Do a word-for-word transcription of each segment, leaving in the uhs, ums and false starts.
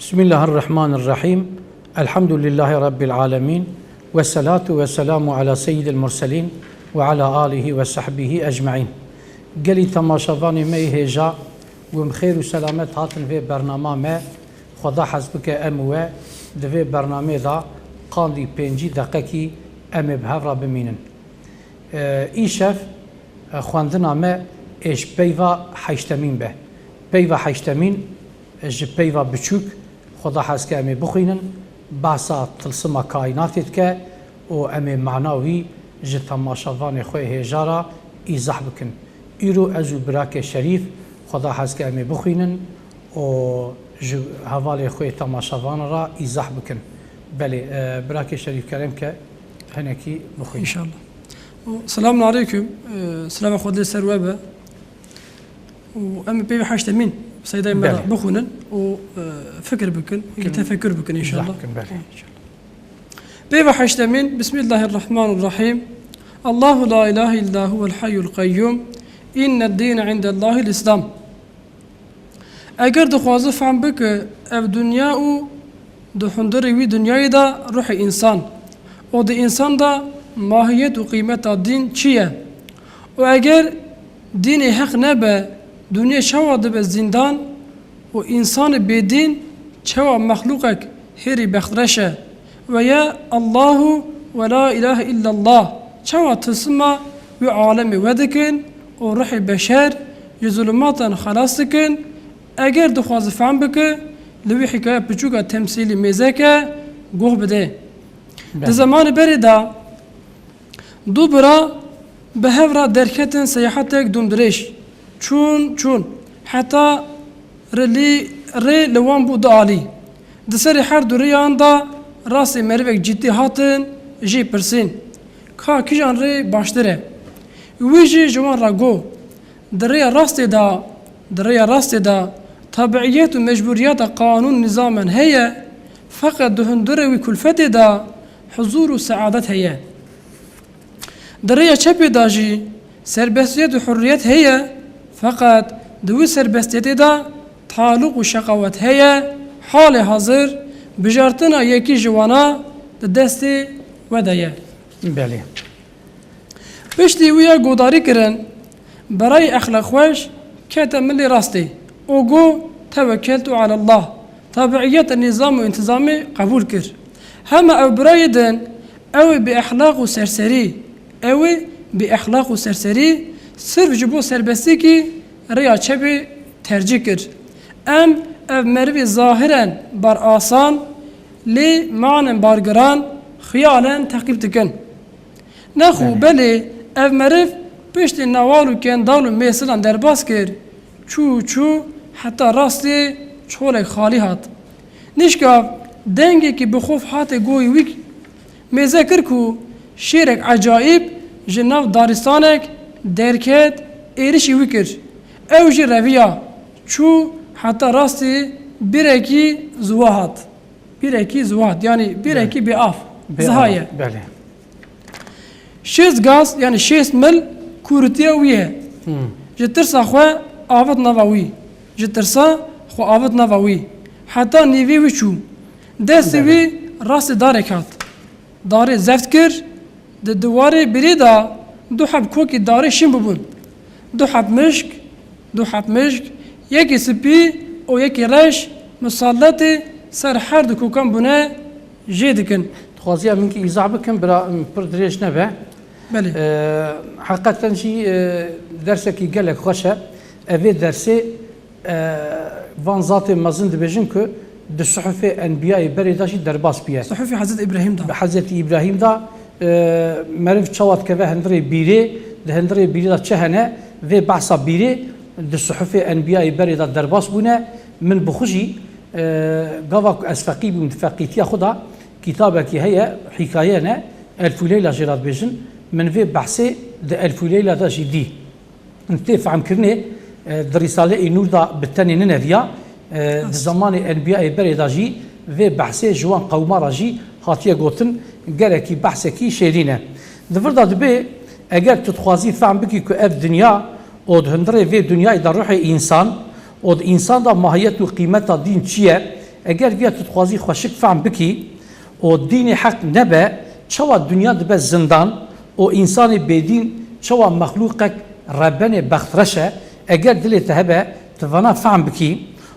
Bismillahirrahmanirrahîm. Elhamdülillahi Rabbil alemin. Ve salatu ve selamu ala seyyidil murselin ve ala alihi ve sahbihi ecmaîn. Gelî temaşevanê me yê hêja, hûn bi xêr û selamet hatin vê bernama me. Xweda hez bike em û we di vê bernamê de qandî pêncî deqekî em ê bi hev re bimînin. E, îşev, e, xwendina me ê ji peyva heştemîn be. Peyva heştemîn, e, ji peyva biçûk, Xweda hez ke em ê bixwînin, behsa tilsima kaînatê dike û em ê mana wî ji temaşevanê xwe hêja re îzah bikin. Îro ez û birakê Şerîf, Xweda hez ke em ê bixwînin û ji hevalê xwe temaşevan re îzah bikin. Belê, e, birakê Şerîf kerem ke hinekî bixwîn. Înşallah. Û selamun aleykum. E, selama Xwedê ser we be. Û em ê peyvê heştemîn seydayê me re Belê. bixwînin û, e, fikir bikin, Bikin. tefekkür bikin Güzel inşallah. bikin, belê. Peyva heştemîn, Bismillahirrahmanirrahim. Allahu la ilahe illa huvel hayyul qayyum. İnned dîne indellahil İslam. Eger dixwaze fehm bike ev dinya û di hundirê wî dinyayê de ruhê însan û di însan de mahiyet û qîmeta dîn çi ye? Û eger dînê heq nebe, dinya çawa dibe zîndan û însanê bêdîn çawa mexlûqek hêrî bextreş e? Ve ye Allahu ve la ilahe illallah çawa tilsima wî alemê wedikin û ruhê beşer ji zulumatan xelas dikin? Eger dixwaze fehm bike, li wî hikaye piçûka temsîlî mêzeke guh bide. Di Belê. zemanê berê de du bira bi hev re derketin seyahetek dûmdirêj. Çûn, çûn. Heta rilî, rê li wan bû du alî. Di serê her du rêyan de rastê merivek cîtî hatin, jê pirsîn, ka kîjan rê baştir e? Wî jî ji wan re got, Di rêya rastê de, di rêya rastê de tabiiyet û mecbûriyeta qanûn nîzamen heye, feqet di hundirê wî kulfetê de huzûr û seadet heye. Di rêya çepê de jî serbestiyet û hurriyet heye, feqet di wî serbestiyetê de talûq û şeqawet heye, halê hazir bijartina yekî ji wana di destê we de ye. Belê. Piştî wî ya godarî kirin, birayê exlaqxweş kete milê rastê û got, Tewekkeltu alallah, tabiiyeta nîzam û întîzamê qebûl kir. Hema ew birayê din, ew ê bi exlaq û serserî, ew ê bi exlaq û serserî sirf ji bo serbestikî rêya çepê tercîh kir. Em ev merivê zahiren bar asan, lê manen bar giran, xiyalen teqîb dikin. Nexwe Belê. belê ev meriv piştî newal û kendal û mêsilan derbas kir, çû çû heta rastê çolek xalî hat. Nişka dengekî bi xof hate goyê wî mêze kir ku şêrek ecayîb ji nav daristanek derket êrişî wî kir. Ew jî reviya çû heta rastê bîrekî ziwa hat. Bîrekî ziwa hat, yanî bîrekî Belê. bêav, Bê ziha ava, ye. belê. Şêst gaz, yanî şêst mil kûritiya wî ye. Hmm. Ji tirsa xwe avit nava wî. Ji tirsa xwe avit nava wî. Heta nîvê wî çû. Destê Belê. wî rastê darek hat. Darê zeft kir, di diwarê birê de du heb kokî darê şîn bibûn. Du heb mişk, du heb mişk, yekî spî û yekî reş misalletê ser her du kokan bûne jê dikin. Dixwaziya min kî îzah bikim, bira, em, pir dirêj nebe. Belê. Ee, heqeten jî, e, dersekî gelek xweş e. Evê dersê, e, van zatê mezin dibêjin ku di suhufê enbiyayê berê de jî derbas bûye. Suhufê Hezretî Îbrahîm de. Bi Hezretî Îbrahîm de, e, meriv çawa dikeve hundirê bîrê, di hundirê bîrê de çi hene, vê behsa bîrê di suhufê enbiyayê berê de derbas bûne. Min bi xwe jî, e, gava ku ez feqî bûm, di feqîtiya xwe de kitabekî heye, hîkaye ne, Elf û Leyla jê re dibêjin. Min vê behsê di Elf û Leyla de jî dî. Tê fehmkirinê, e, di Rîsale-î Nûr de bi tenê nineviya, e, di Rast. zemanê enbiyayê berê de jî vê behsê ji wan qewma re jî hatiye gotin, gelekî behsekî şêrîn e. Di vir de dibê, eger tu dixwazî fehm bikî ku ev dinya û di hundirê vê dinyayê de ruhê însan û di însan de mahiyet û qîmeta dîn çi ye, Eger viya tu dixwazî xweşik fehm bikî û dînê heq nebe, çawa dinya dibe zindan û însanê bêdîn çawa mexlûqek rebenê bextreş e? Eger dilê te hebe, tu vana fehm bikî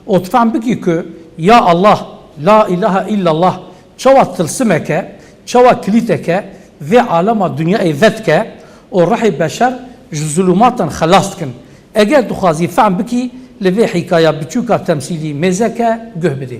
û tu fehm bikî ku ya Allah, la ilahe illallah, çawa tilsimek e, çawa kilîtek e, vê alema dinyayê vedike û rihê beşer ji zulûmatan xelas dikin. Eger dixwazî fehm bikî, li vê hîkaya biçûka temsîlî mêzeke guh bidê.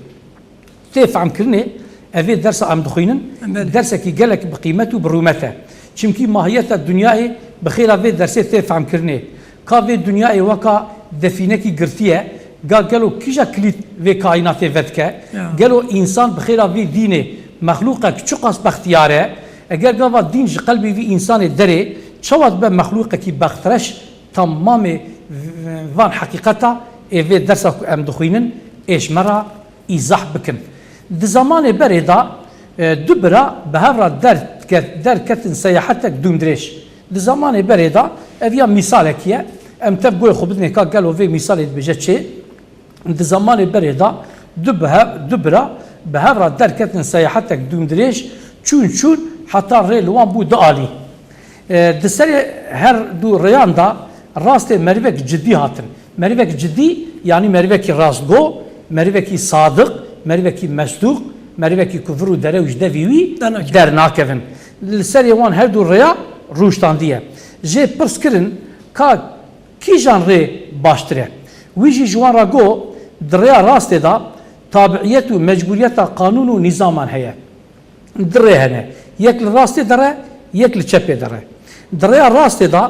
Tê fehmkirinê, ev ê dersa em dixwînin, Em belê. dersekî gelek bi qîmet û bi rûmet e. Çimkî mahiyeta dinyayê bi xêra vê dersê tê fehmkirinê. Ka vê dinyayê weka defînekî girtiye, ga gelo kîja kilît vê kaînatê vedike? Ya. Gelo însan bi xêra vê dînê mexlûqek çiqas bextiyar e? Eger gava dîn ji qelbê vî însanê derê, çawa dibe mexlûqekî bextreş? Tamamê van heqîqeta ê vê dersa ku em dixwînin ê ji me re îzah bikin. Di zemanê berê de, e, du bira bi hev re derket-, derketin seyahetek dûmdirêj. Di zemanê berê de, ev ya mîsalekî ye, em tev guhê xwe bidinê ka gelo vê mîsalê dibêje çi? Di zemanê berê de du bi hev-, du bira bi hev re derketin seyahetek dûmdirêj, çûn çûn heta rê li wan bû du alî. E, di serê her du rêyan de rastê merivek cidî hatin. Merivek cidî, yanî merivekî rastgo, merivekî sadiq, merivekî mesdûq, merivekî ku vir û derew ji devî wî Dernakevin. dernakevin. Li serê wan her du rêya rûştandiye. Jê pirs kirin, ka kîjan rê baştir e? Wî jî ji wan re got, di rêya rastê de tabiiyet û mecbûriyeta qanûn û nîzaman heye. Di rê hene. Yek li rastê dere, yek li çepê dere. Di rêya rastê de,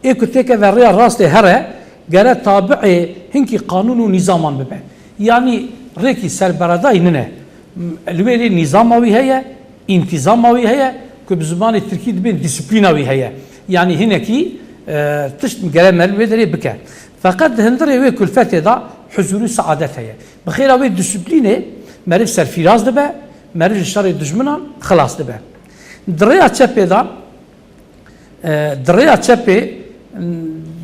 ê ku têkeve rêya rastê here, gere tabiê hinkî qanûn û nîzaman bibe. Yanî rêkî serberedayî nine. Li wê rê nîzama wî heye, întîzama wî heye, ku bi zimanê tirkî dibên dîsiplîna wî heye. Yanî hinekî, e, tişt gere meriv wê derê bike. Feqet di hundirê wê kulfetê de huzûr û seadet heye. Bi xêra wê dîsiplînê meriv serfîraz dibe, meriv ji şerê dijminan xilas dibe. Di rêya çepê de, e, di rêya çepê,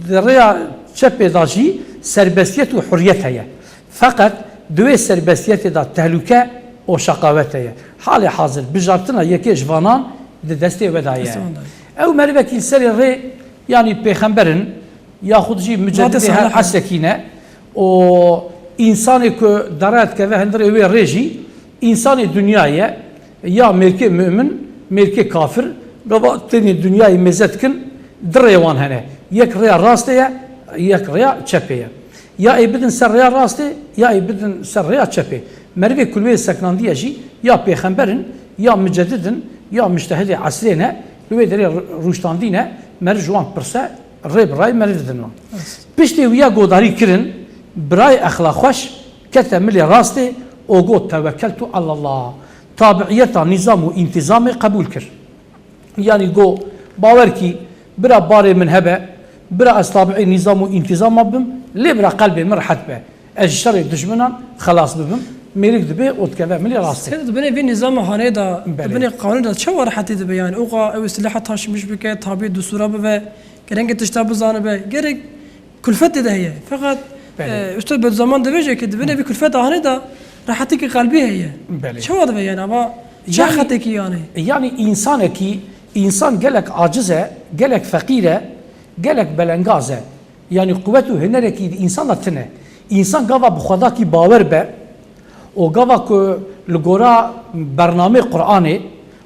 di rêya çepê de jî serbestiyet û hurriyet heye. Feqet di wê serbestiyetê de tehlûke û şeqawet heye. Halê hazir bijartina yekê ji vanan di destê we de ye. Destê wan de ye. Ew merivekî li serê rê, yanî pêxember in, yaxud jî Zat-ê mücedidê her salih e. Esekî ne û însanê ku dere dikeve hundirê wê rê jî însanê dinyayê ye, ya mêrkê mu'min, mêrkê kafir, gava tenê dinyayê mêze dikin, di rê wan hene. Yek rêya rastê ye, yek rêya çepê ye. Ya ê bidin ser rêya rastê, ya ê bidin ser rêya çepê. Merivê ku li wê seknandiye jî ya pêxember in, ya mücedid in, ya müctehidê esrê ne, li wê derê rûştandî ne, meriv ji wan pirse, rê bi rayê meriv didin wan. Piştê wî ya godarî kirin, birayê exlaqxweş kete milê rastê û got, "Tewekkeltu alallah." Tabiiyeta nîzam û întîzamê qebûl kir. Yanî got, "Bawer kî, bira barê min hebe, bira ez tabiê nîzam û întîzama bim, lê bira qelbê min rehet be. Ez ji şerê dijminan xelas bibim." Mêrik dibe û dikeve milê rastê. Sê di binê vê nîzama hanê de, Belê. di binê qanûn de çawa rehetî dibe yanî? Oxa ew silaha taşîmiş bike, tabiê dustûra bibe, gerengê tişta bizanibe, gerek kulfetê de heye. Feqet, Belê. e, usta Bedizaman dibêje ki di binê vî kulfeta hanê de rehetekî qelbî heye. Belê. Çawa dibe yanî? Ava çi Yanî, xetekî yanî? yanî însanekî, însan gelek aciz e, gelek feqîr e, gelek belengaz e. Yanî quwet û hunerekî di însan de tune. Însan gava bi Xwedakî bawer be û gava ku li gora bernameyê Qur'anê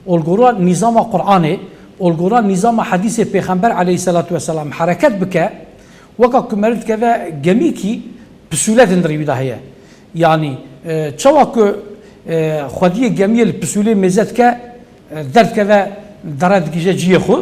û li gora nîzama Qur'anê û li gora nîzama hedîsê Pêxember aleyhisselatu vesselam hereket bike, weka ku meriv dikeve gemîkî, pisûle di hundirê wî de heye. Yanî, e, çawa ku, e, xwediyê gemiyê li pisûlê mêze dike, e, derdikeve, dere digihîje cihê xwe.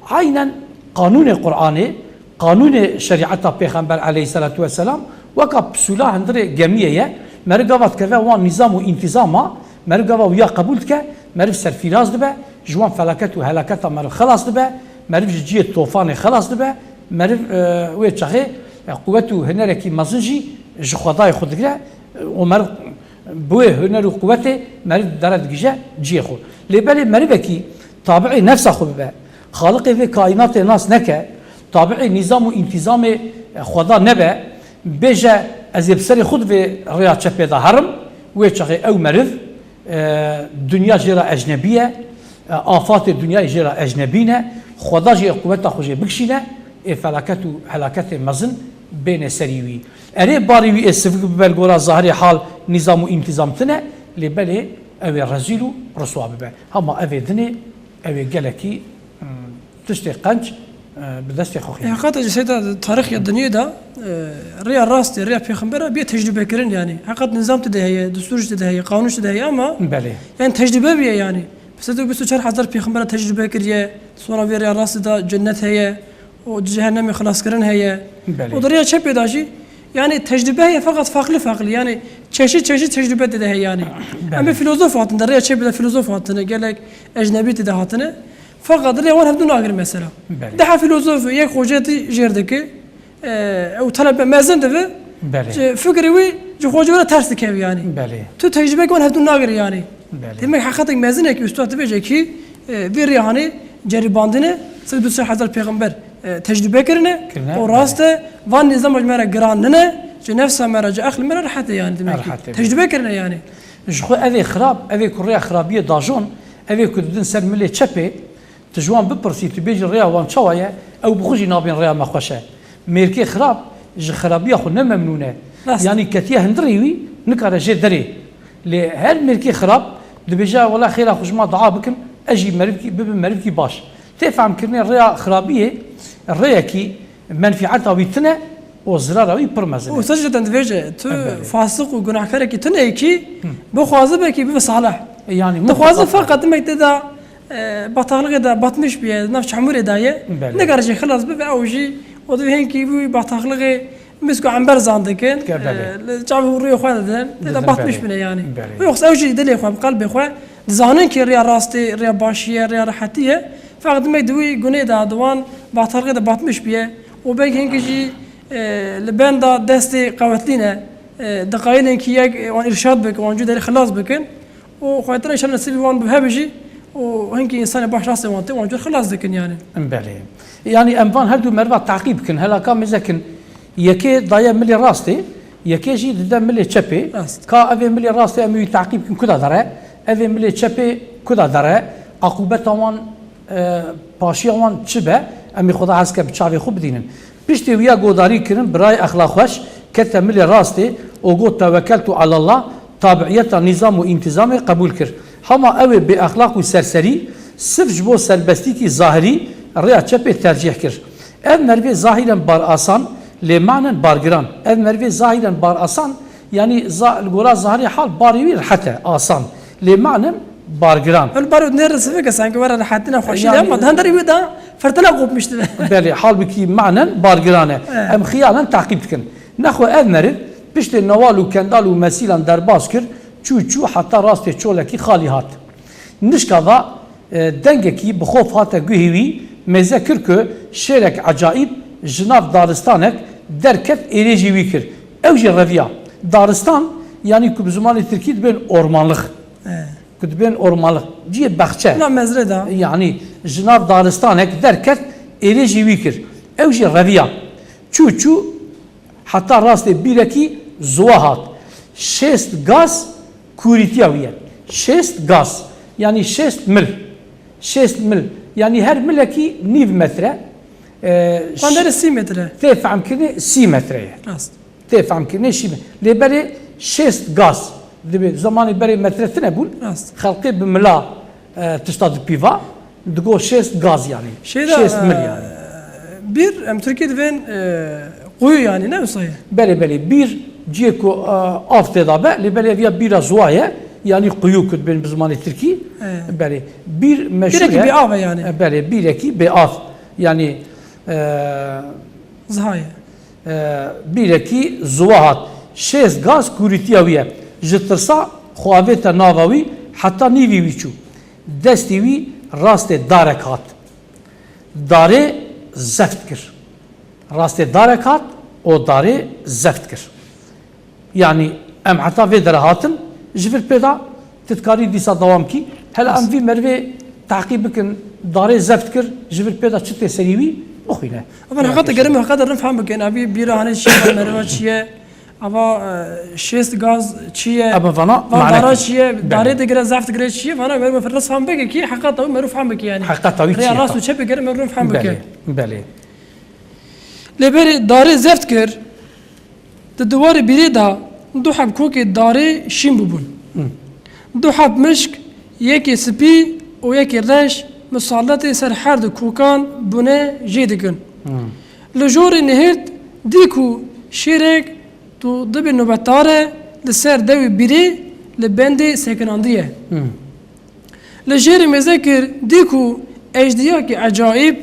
Aynen qanûnê Qur'anê, qanûnê şerîeta Pêxember aleyhisselatu vesselam, weka pisûla hundirê gemiyê ye. Meriv gava dikeve wan nîzam û întîzama, meriv gava wiya qebûl dike, meriv serfîraz dibe, ji wan felaket û helaketa meriv xelas dibe, meriv ji cihê tofanê xelas dibe, meriv, e, wê çaxê, e, quwet û hunerekî mezin jî ji Xwedayê xwe digire, e, û meriv bi wê huner û quwetê meriv dere digihîje cihê xwe. Lê belê merivekî tabiê nefsa xwe bibe, Xaliqê vê kaînatê nas neke, tabiê nîzam û întîzamê Xweda nebe, bêje, "Ez ê bi serê xwe di vê rêya çepê de herim, Wê çaxê ew meriv, e, dinya jê re ecnebî ye, e, afatê dinyayê jê re ecnebî ne, Xweda jî ê quweta xwe jê bikişîne, ê felaket û helaketê mezin bêne serî wî. Erê, barî wî ê sivik bibe li gora zahirê hal, nîzam û întîzam tine, lê belê ew ê rezîl û riswa bibe. Hema ev ê dinê, ew ê gelekî, hmm, tiştê qenc, e, bi destê xwe xîne. Heqet ji seyda tarîx ya dinyê de, e, rêya rastê, rêya pêxembera bê tecrûbe kirin yanî. Heqet nizam tide heye, destûr jî tide heye, qanûn jî tide heye ama Belê. yani tecrûbe bûye yanî. Bi sed û bîst û çar hezar pêxembera tecrûbe kiriye, sonra vê rêya rastê de cennet heye, û di cehennemê xilaskirin heye. Belê. Û di rêya çepê de jî, yani tecrûbe heye feqet farklı farklı. Yani çeşit çeşit tecrûbe tê de heye yani. Belê. Em ê filozof hatine, di rêya çepê de filozof hatine, gelek ecnebî tê de hatine. Feqet di rêya wan hevdû nagir mesela. Belê. Deha filozof yek xocetî jêr dike, e, ew talebe mezin dibe, Belê. ji fikrê wî, ji xocê wî re ters dikeve yani. Belê. Tu tecrûbeyek wan hevdû nagire yani. Belê. Demek heqetek mezinekî, ustad dibêje kî, e, vê rêhanê ceribandine, sed û bîst hezar pêxember, e, tecrûbe kirine, Kirine, û belê. rast e, van nîzama ji me re giran nine, ji nefsa me re, ji eqlê me re rehet e yani demek ki. Rehet e. Tecrûbe kirine yani. Ji xwe ev ê xirab, ev ê ku rêya xirabiyê dajon, ev ê ku didin ser milê çepê, tu ji wan bipirsî, tu bêjî rêya wan çawa ye, ew bi xwe jî nabên rêya me xweş e. Mêrkê xirab ji xirabiya xwe ne memnûn e. Rast. Yanî ketiye hundirê wî, nikare jê derê. Lê her mêrkê xirab dibêje, wela xêra xwe ji me dua bikin, ez jî merivkî, bibim merivkî baş. Tê fehmkirinê rêya xirabiyê rêyekî menfîeta wî tune û zirara wî pir mezin e. Û te jî dibêje, tu Em belê. fasiq û gunahkarekî tune yekî, Hı. bixwaze belkî bibe salih. Yani Dixwaze mutlaka. feqet demek tê de, e, bataxlixê de batmiş bûye, nav çamurê de ye. Belê. Nikare jê xilas bibe, ew jî, o divê hinkî wî bataxlixê Misk û ember zan dikin, Ke belê. e, li çavê û rûyê xwe didin, tê de Didin, batmiş belê. bine yani. Belê. Yoxsa ew jî dilê xwe, bi qelbê xwe, dizanin ki rêya rastê, rêya başî ye, rêya rehetî ye. Feqet demek di wî gunê de, di wan batarxê de batmiş bûye. Û belkî hinkî jî, e, li benda destê qewetlî ne. E, diqayilin ki yek, e, wan îrşad bikin, wan cû derê xilas bikin. Û Xwedê Teala înşallah nesîbî wan bibe jî û hinkî însanê baş rastê wan tê, wan cûr xilas dikin yani. Belê. Yani em van her du meriva teqîb bikin. Hela ka mêzekin yekê daye milê rastê, yekê jî dide milê çepê. Rast. Ka evê milê rastê em wî teqîb bikin ku da dere, evê milê çepê ku da dere, aqûbeta wan e, paşiya wan çi be, em ê Xweda hez ke bi çavê xwe bidînin. Piştê wiya godarî kirin, birayê exlaqxweş kete milê rastê û got, "Tewekeltu alallah", tabiiyeta nîzam û întîzamê qebûl kir. Hema ew ê bêexlaq û serserî sirf ji bo serbestîkî zahirî rêya çepê tercîh kir. Ev merivê zahîren bar asan, lê manen bar giran. Ev merivê zahîren bar asan, yanî za-, li gora zahirê hal barê wî rehet e, asan. Lê manen bar giran. Ew li bar wî dinêre sivik e, sanki were rehetîna xweşî de, Yani ama di hundirê wî de firtina qopmiş dibe. Belê, halbikî manen bar giran e. Evet. Em xiyalen teqîb dikin. Nexwe ev meriv piştê newal û kendal û mesîlan derbas kir, çû çû heta rastê çolekî xalî hat. Nişka va, e, dengekî bi xof hate guhê wî, mêze kir ku şêrek ecaîb ji nav daristanek derket êrêjî wî kir. Ew jî reviya. Daristan, yanî ku bi zimanê tirkî dibên ormanlix. He. Ku dibên ormanlix. Cihê baxçe. Na mezre da. Yanî ji nav daristanek derket êrêjî wî kir. Ew jî reviya. Çû çû heta rastê bîrekî ziwa hat. Şêst gaz kûrîtiya wî ye. Şêst gaz. Yanî şêst mil. Şêst mil. Yanî her milekî nîv metre. E, Panderê sî metre. Tê fehmkirinê sî metre ye. Rast. Tê fehmkirinê şî me. Lê berê şêst gaz. Dibê zamanê berê metre tine bûn. Rast. Xelqê bi mila, e, tişta dipîva. Digo şêst gaz yani. Şêst mil yani. E, bir, em Tirkî divên, e, quyu yani, ne wisa ye? Belê, belê. Bir cihê ku, e, av tê de be, lê belê ev ya bîra ziwa ye. Yani quyu ku dibên bi zimanê tirkî. E. Belê. Bir meşhur Bîrekî ye. Bêav e yani. E, belê, bîrekî bêav. Yani, e, Ziha ye. E, bîrekî ziwa hat. Şêst gaz kûrîtiya wî ye. Ji tirsa xwe avête nava wî heta nîvî wî çû. Destî wî rastê darek hat. Darê zeft kir. Rastê darek hat û darê zeft kir. Yanî em heta vê dere hatin, ji vir pê de tu dikarî dîsa dewam kî. Hela em vî merivê teqîb bikin, darê zeft kir, ji vir pê de çi tê serî wî, bixwîne. Ama heqet gerim heqet rin fehm bikin. Evî bîra hanê çi ye, meriva çi ye? Ava, e, şêst gaz çi ye? Ava vana Van mane dara kir. Çi ye? Belê. Darê digire, zeft digire çi ye? Vana merû fehm bike ki heqeta wî merû fehm bike yani. Heqeta wî çi ye? Rêya rast û çepê gere merû fehm bike. Belê, belê. Lê berê darê zeft kir, di diwarê bîrê de du heb kokê darê şîn bûbûn. Hı. Du heb mişk, yekê spî û yekê reş, misalletê ser her du kokan bûne jê dikin. Hı. Li jorê nihêrt dî ku şêrek tu dibê nobetdar e, li ser dewê bîrê li bendê sekinandiye. Hı. Li jêrê mêze kir, dî ku ejdiyakî ecayîb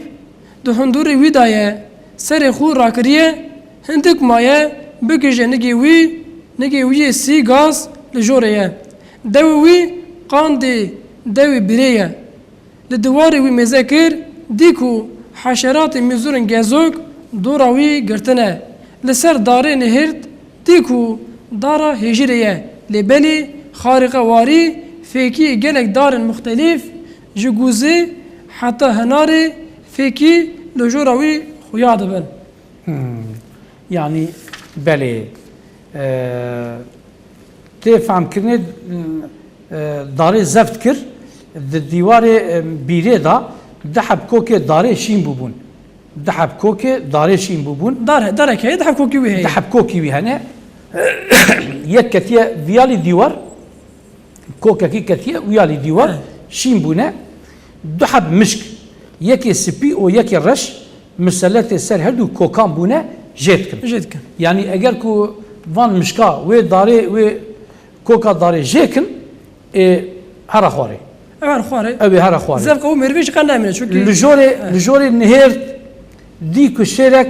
di hundurê wî de ye, serê xwe rakiriye, hindik maye bigihîje nigê wî, nigê wî yê sî gaz li jorê ye. Dewê wî qandê dewê bîrê ye. Li diwarê wî mêze kir, dî ku heşeratê mizûrên gezok dora wî girtine. Li ser darê nihêrt dî ku dara hêjîrê ye, lê belê xarîqewarî fêkî gelek darên muxtelîf, ji gûzê heta hinarê fêkî li jora wî xuya dibin. Hmm. Yanî belê, e, tê fehmkirinê, e, darê zeft kir, di dîwarê, e, bîrê de du heb kokê darê şîn bûbûn. Du heb kokê darê şîn bûbûn. Dar, darek heye, du heb kokî wî heye. Du heb kokî wî hene. Yek ketiye viyalî dîwar, kokekî ketiye wiyalî dîwar, He. şîn bûne. Du heb mişk, yekê spî û yekê reş, miseletê ser her du kokan bûne jê dikin. Jê dikin. Yanî eger ku van mişka wê darê, wê koka darê jê kin, ê hera xwarê. Ew her xwarê. Ew ê hera xwarê. Zevqa wî merivê ji qe namîne, çunkî Li jorê, He. li jorê nihêrt dî ku şêrek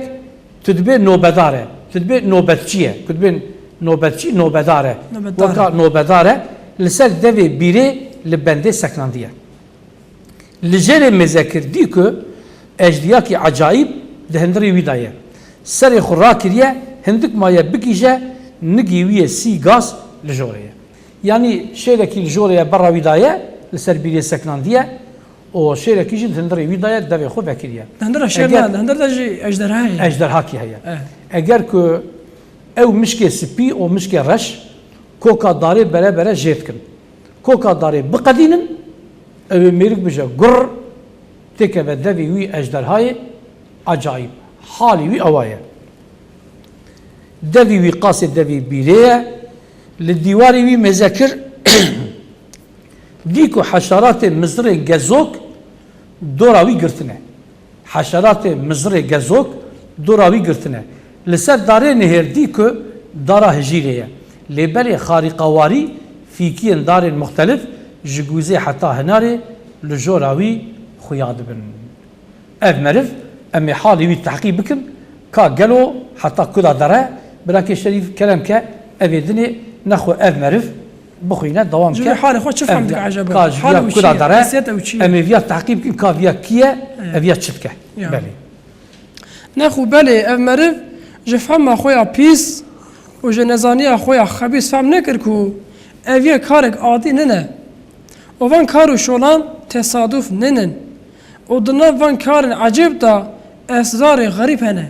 tu dibê nobedar e, tu dibê nobetçî ye, tu dibê nobetçî, nobedar e. Nobedar e. Weka nobedar e, li ser devê bîrê li bendê sekinandiye. Li jêrê mêze kir dî ku ejdiyakî ecayîb di hundirê wî de ye. Serê xwe rakiriye, hindik maye bigihîje nigê wî yê sî gaz li jorê ye. Yanî şêrekî li jorê ye, berra wî de ye, li ser bîrê sekinandiye û şêrekî jî di hundirê wî de ye, devê xwe vekiriye. Di hundir de şêr Eger ne, di hundir de jî ejderha heye. Ejderhakî heye. Eh. Eger ku ew mişkê spî û mişkê reş koka darê bere bere jê dikin. Koka darê biqedînin, ew ê mêrik bije gurr, têkeve devê wî ejderhayê ecayîb. Halê wî ewa ye. Devî wî qasê devî bîrê ye. Li dîwarê wî mêze kir, dî ku heşaratê mizirê gezok dora wî girtine. Heşeratê mizirê gezok dora wî girtine. Li ser darê nihêr dî ku dara hijîrê ye. Lê belê xarîqawarî fîkiyên darên muxtelif ji gûzê heta hinarê li jora wî xuya dibin. Ev meriv, em ê halê wî tehqîq bikin, ka gelo heta kuda dere, birakê Şerîf kerem ke, evê dinê nexwe ev meriv bixwîne, dewam ke. Ji vê halê xwe çi fehm dike ecaba? Ka ji viya kuda dere, em ê viya tehqîq bikin, ka viya kî ye, ev ya çi dike? Ya. Belê. Nexwe belê ev meriv ji fehma xwe ya pîs û ji nezaniya xwe ya xebîs fehm nekir ku ev yek karek adî nine. Û van kar û şolan tesaduf nînin. Û di nav van karên ecêb de esrarê xerîb hene.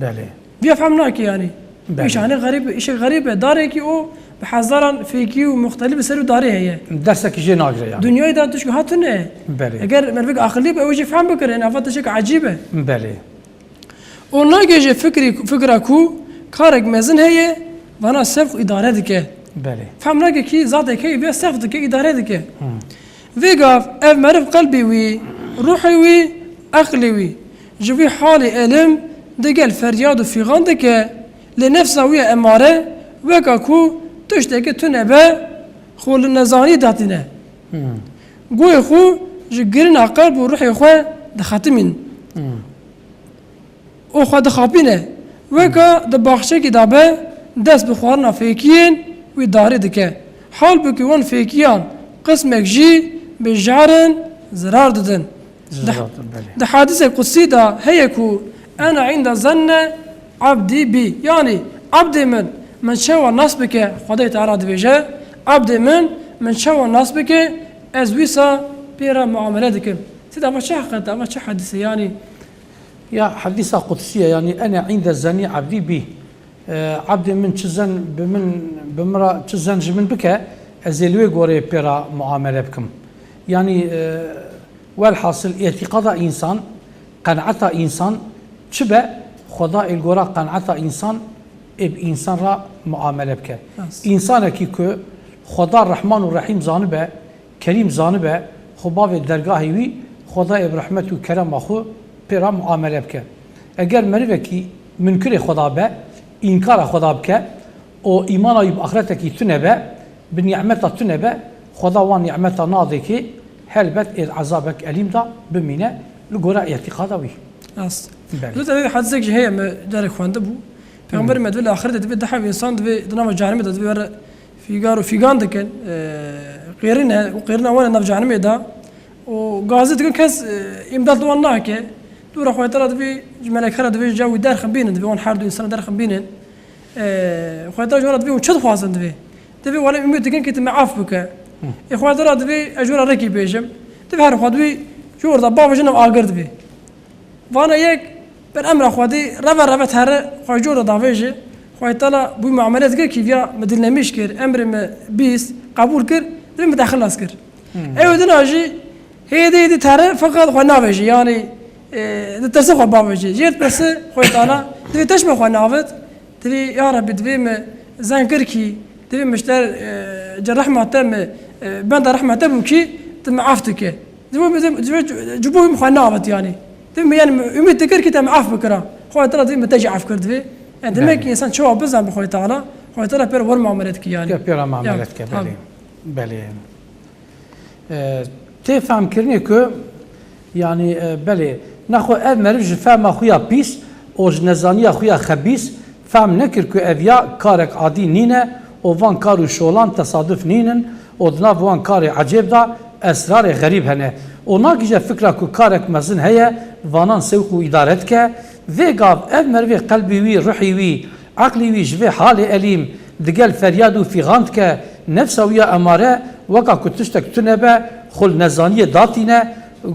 Belê. Viya fehm nake yanî. Belê. Îş, yanî xerîb, îşek xerîb e. Darekî û bi hezaran fêkî û muxtelîf li ser û darê heye. Dersekî jê nagire yanî. Dinyayê de tişkî hatine. Belê. Eger mervek aqilî be, ew jî fehm bikire, yanî ava tiştek ecîb e. Belê. Û nagihêje fikrî, fikra ku karek mezin heye, vana sevq îdare dike. Belê. Fehm nake kî zatek heye vê sevq dike, îdare dike. Hı. Vê gav ev meriv qelbê wî, ruhê wî, eqlê wî ji vî halê elim digel feryad û fîxan dike, lê nefsa wî ya emare weka ku tiştekî tune be, xwe li nezanî datîne. Hı. Guhê xwe ji girina qelb û ruhê xwe dixetimîn. Hı. û xwe dixapîne. Weka di baxçekî de be, dest bi xwarina fêkiyên wî darê dike. Halbûkî wan fêkiyan qismek jî bi jerin zirar didin. Zirar didin, belê. Di, di hedîsê qudsî de heye ku, "Ene inde zenne abdî bî." Yanî, "Abdê min, min çawa nas bike?" Xwedê Teala dibêje, "Abdê min, min çawa nas bike, ez wîsa pê re muamele dikim." Sê de ava çi heqet, ava çi hedîse, yanî? Ya hedîsa qudsî ye, yanî, "Ene inde zennî abdî bî." E, Ebdê min çi zen bi min, bi min re çi zen ji min bike, ez ê li wê goreyê pê re muamele bikim. Yanî, e, welhasil îtîqada însan, qenaeta însan çi be, Xweda ê li gora qenaeta însan ê bi însan re muamele bike. Rast. Însanekî ku Xweda Rehman û Rehîm zanibe, Kerîm zanibe, xwe bavê dergahê wî, Xweda ê bi rehmet û kerema xwe pê re muamele bike. Eger merivekî munkirê Xweda be, înkara Xweda bike û îmana wî bi axretekî tune be, bi nîmeta tune be, Xweda wan nîmeta nadê kê, helbet ê di ezabek elîm de bimîne li gora îtîqada wî. Rast. Belê. Zaten bir hadisek jî heye, me carek xwendibû. Peyxamberê me divê li axirê de divê du heb însan divê di nava cehennemê de divê were fîgar û fîgan dikin, e, qêrine û qêrina wan e nav cehennemê de û gazî dikin, kes, e, îmdat li wan nake. Dûra Xwedê Teala divê ji melekera divê ji wî derxin bînin, divê wan her du însana derxin bînin. E, Xwedê Teala ji wan re divê hûn çi dixwazin divê. Divê wan umêt dikin kê tu me af bike. Ê Xwedê Teala divê ez ji wan re rekî bêjim. Divê her xwe divê ji wan re bavêjin ev agir divê. Vana yek ber emra Xwedê reve reve tere xwe ji wan re davêje. Xwedê Teala bi wî muamele dike kî viya me dilnemîş kir, emrê me bîst, qebûl kir, divê me te xilas kir. Ew dina jî hêdî hêdî tere feqet xwe navêje, yanî, e, ditirse xwe bavêje. Jê ditirse Xwedê Teala divê teşme xwe navit, divê ya Rebî divê me zen kir kî, divê me ji te, e, ci rehma te me, e, benda rehma te bû kî, tu me af dike. Ji bo, ji bo, ji bo min xwe navit yanî. Divê me yanî umît dikir kî te me af bikira. Xwedê Teala divê me te jî af kir divê. Yani demek ki insan çawa bizan bi Xwedê Teala, Xwedê Teala pê re wer muamele dike yanî. Ya pê re muamele dike, belê. Belê. E, tê fehmkirinê ku, yanî, e, belê, nexwe ev meriv ji fehma xwe ya pîs û ji nezaniya xwe ya xebîs fehm nekir ku ev ya karek adî nîne û van kar û şolan tesaduf nînin û di nav wan karê ecêb de esrarê xerîb hene û nagihîje fikra ku karek mezin heye vanan sewq û îdare dike. Vê gav ev merivê qelbê wî, ruhê wî, Eqlê wî ji vê halê elîm digel feryad û fîxan dike, nefsa wî ya emare weka ku tiştek tune be, xwe li nezaniyê datîne,